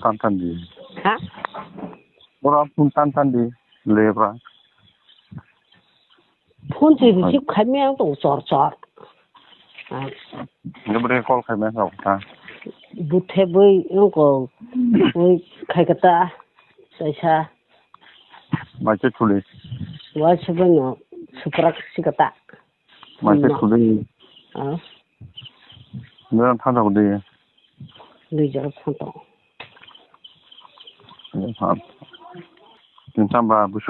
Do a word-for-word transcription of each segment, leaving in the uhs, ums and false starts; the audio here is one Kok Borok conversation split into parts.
Tan tan di. Ha? Bora phone tan tan di. Lebra. Phone se receive khaimya ang tong chor chor. Ah. Lebra call khaimya sa ta. Buthe boi ang ko boi khai kata. Saisa. Mai se thuli. Wa se boi no suprak si kata. Mai se thuli. Ah. Nang thang thang di. Dui jora thang tong. Tin sam ba busu,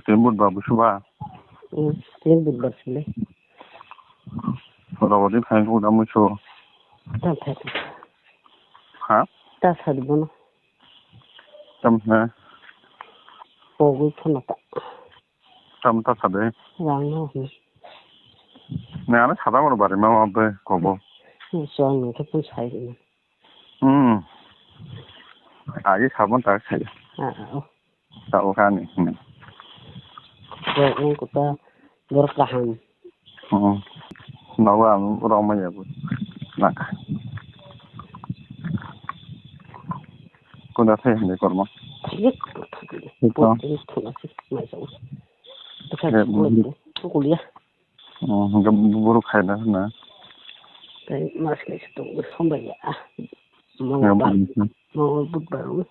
tin but ba busu ba. Hmm, tin but ba sile. Rogo di phai ko da musu. Ta phai. Ha? Ta sa di bono. Tam ha. Pogwi phano ta. Tam ta sa de. Rang no. Ne ana sa da mo bari ma ma be ko bo. Ni so ni ke pun sai ni. Hmm. Agi sabon tak saya. Ah, oh. Tak ukan ni. Hmm. Borok wng kota borok kaham. Hmm. Nawa ang rong maya bu. Nak. Kunda thai hande korma. Thik, thik. Ito. Pot ini thuna sih, mai jauh. Dekat. Eh, kulit, kuliah. Oh, hingke borok khaina hwnna. Tei mas kaisa tongo, hambai ya. Mongol bar, mongol budbar o.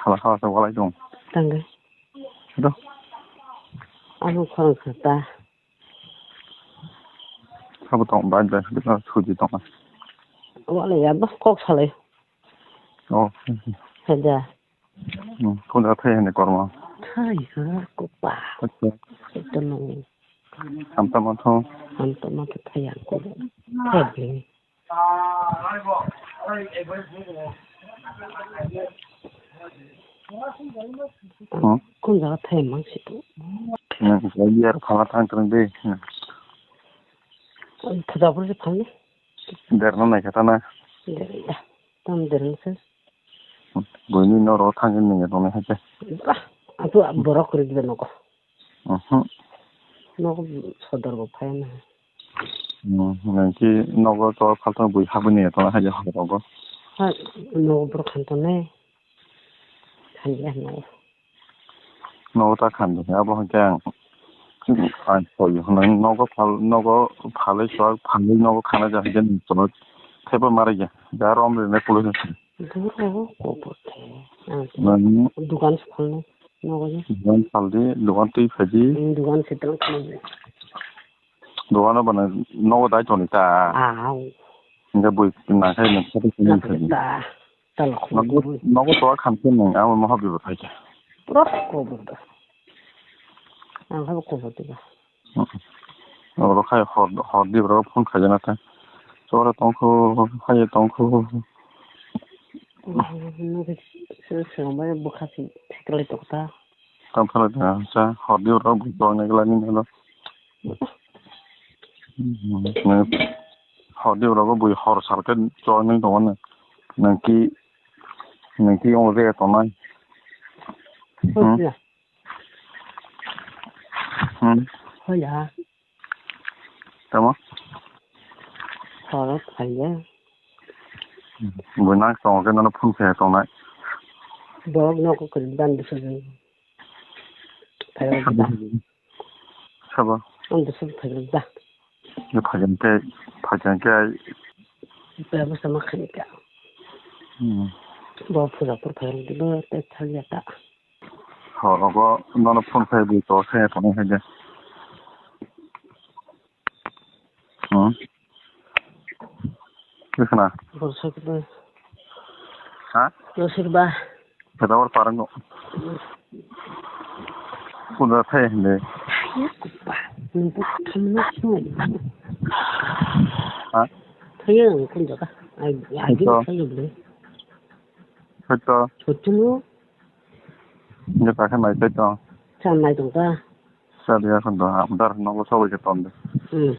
Hala hala sa walai tong. Tangga. Ito. Ano khorang khata. Sabo tong bai bai, suji tong. Walai ya, bah, kok salai. Oh. Haja. Hmm, kunda thai hwnwi kormo. Thai ha, kopa. Acha. Ito no. Hamtama tho. Hamtama tho thai ang ko. Thai bini. Hmm? Kun jaga thai mang si tu. Hmm, yar phala thang tong de. Thada pur se phang ni. Der no nai kata na. Der ya. Tam der no se. Buini norok thangwi nungya tongnai hai khe. Bah, atu borok kwrwi diba nogo. Mhm. Nogo sodor bo phai na. Hmm, nangki nogo to phaltang bui habwi nungya tongnai hai khe rogo. Ha, nogo borok khan tongnai. Thangya nogo. Nogo ta khan di, abo hwnkhe ang, ang soi hwnwi nogo phal, nogo phalwi chwk phalwi nogo khana ja hwnkhe nung chwk thaibo ma rwgya. Ja rom rwnai police ni. Duro kobor khe. Ang nang dukan se phalnai nogo je. Dukan phaldi, dukan twi phaidi. Hmm, dukan se tong khlai. Dukan o bana nogo dai toni ta. Ah, au. Hwnkhe bui nangkhai nang khe twi phaidi. Ta. Talo khum nogo, bui. Nogo to khan khe nang amo moha bibo thai khe. Pura kobor da. Ang habo kobor diba. Oro khai hor, hor di bro phone khaijana ta. Chora tongkho, haye tongkho. Nokhe se, se, se, bai bwkha se pheklai tokta. Tam phala da, sa hor di bro bui tong ne glani ne lo. Hor di bro bui hor sar khe chor nang tongo ne. Nangki, nangki ong le tongnai. Hmm? Hmm. Hoya. Tamo? Horo phaiya. Bo nang tongo khe nono phone khe tongnai. Borok nogo kwrwi dan bwsajwk. Phaiya da. Sabo? Ang bwsajwk phaiya da. Ni phaiya khe, phaiya khe. Bebasa ma khani ka. Hmm. Bo phuja pur phaiya da, tei thangya ta. Horogo nono phone khai bui to se tongwi hai de. Hmm. Khna. Borsa khe. Ha? Borsa ba. Khna or parang no. Pura thai hinde. Kupa. Nung kupa no sung. Ha? Thai ang kun jaga. Ai, ai, thai ang le. Hoito. Hoito no. Nge ta khe nai tei tong. Cha nai tong ta. Cha dia kon do, amdar nogo sobai khe ton de. Hmm.